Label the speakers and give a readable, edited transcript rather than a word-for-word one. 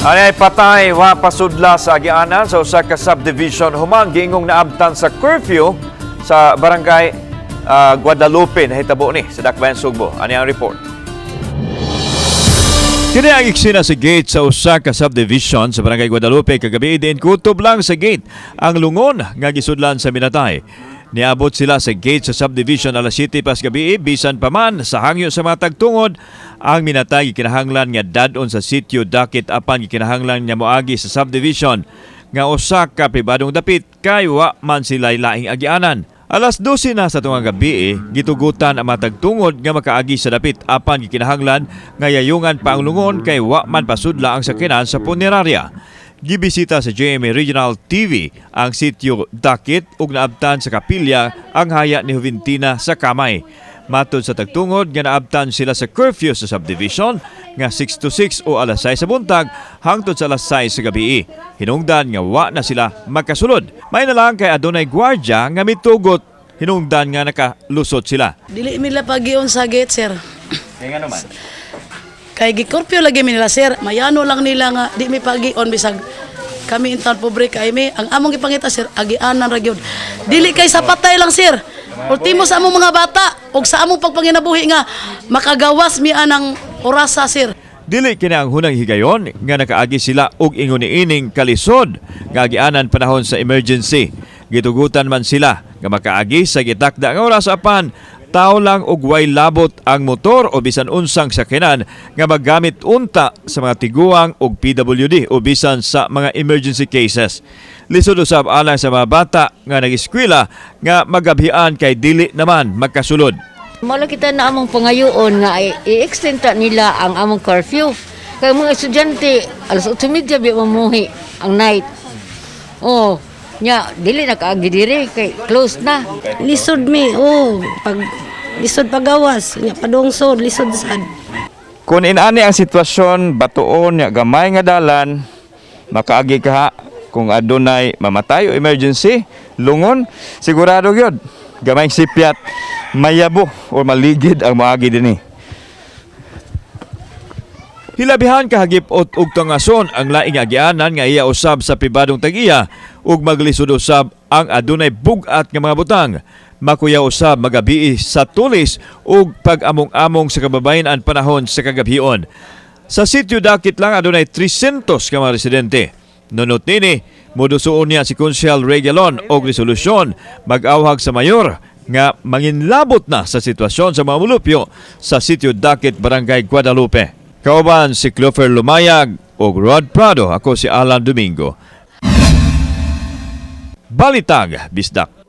Speaker 1: Anay patay wa pasudla sa agianan sa usa ka subdivision human giingong naabtan sa curfew sa barangay Guadalupe. Nahitabo ni sa Dakbayan Sugbo. Ani ang report. Kini ang eksena sa gate sa usa ka subdivision sa barangay Guadalupe kagabi, diin kutob lang sa gate ang lungon nga gisudlan sa minatay. Niabot sila sa gate sa subdivision alas 7 pas gabi. Bisan pa man sa hangyo sa mga tagtungod, ang minatay gikinahanglan nga dad-on sa sitio Dakit, apan gikinahanglan nga moagi sa subdivision nga usa ka pribadong dapit kay wa man sila laing agianan. Alas 12 na sa tungang gabi, gitugutan ang mga tagtungod nga makaagi sa dapit, apan gikinahanglan nga yayungan pa ang lungon kay wa man pasudla ang sakyanan sa punerarya. Gibisita sa GMA Regional TV ang sitio Dakit ug naabtan sa kapilya ang haya ni Juventina sa kamay. Matod sa tagtungod nga naabtan sila sa curfew sa subdivision nga 6 to 6 o alas 6 sa buntag hangtod sa alas 6 sa gabi. Hinungdan nga wa na sila makasulod. May na lang kay adunay gwardya nga mitugot hinungdan nga nakalusot sila.
Speaker 2: Dili nila pagion sa gate, sir.
Speaker 1: Kaya nga naman.
Speaker 2: Kay gikurpyo lagi mi nila, sir. Mayano lang nila nga di mi pagion bisag kami in town pobre kay mi. Ang among gipangita, sir, agianan ra gyud. Dili kay sa patay lang, sir. Ultimo sa among mga bata ug sa among pagpanginabuhi nga makagawas mi anang orasa, sir.
Speaker 1: Dili kini ang hunang higayon nga nakaagi sila og ingon niining kalisod nga agianan panahon sa emergency. Gitugutan man sila nga makaagi sa gitakda nga oras, apan tao lang og way labot ang motor o bisan unsang sakyanan nga magamit unta sa mga tiguang og PWD o bisan sa mga emergency cases. Lisod usab alang sa mga bata nga nag-eskwela nga magabhian kay dili naman magkasulod.
Speaker 3: Mao kita na among pangayoon nga i-extend ta nila ang among curfew. Kay mga estudyante, alas 8:30 biya mamuhi ang night. Oh, nya dili na kaagi diri kay close na.
Speaker 4: Lisod mi, oh, pag lisod pagawas, nya padungsod, lisod sad.
Speaker 5: Kung inani ang sitwasyon, batuon ya gamay nga dalan, makaagi ka ha, kung adunay mamatay o emergency, lungon, sigurado gyud gamay sipyat, mayabo o maligid ang moagi dinhi.
Speaker 1: Hilabihan kahagip-ot og tangason ang laing agianan nga iya usab sa pribadong tag-iya ug maglisod usab ang adunay bug-at nga mga butang. Makuyaw usab magabii sa tulis ug pag-among-among sa kababayen-an panahon sa kagabhion. Sa sitio Dakit lang adunay 300 ka mga residente. Nunot nini, modusuon niya si Konsehal Regalon og resolusyon mag-awhag sa mayor nga manginlabot na sa sitwasyon sa mga mulupyo sa sitio Dakit, Barangay Guadalupe. Kauban si Clover Lumayag ug Rod Prado, ako si Alan Domingo. Balitag, Bisdak.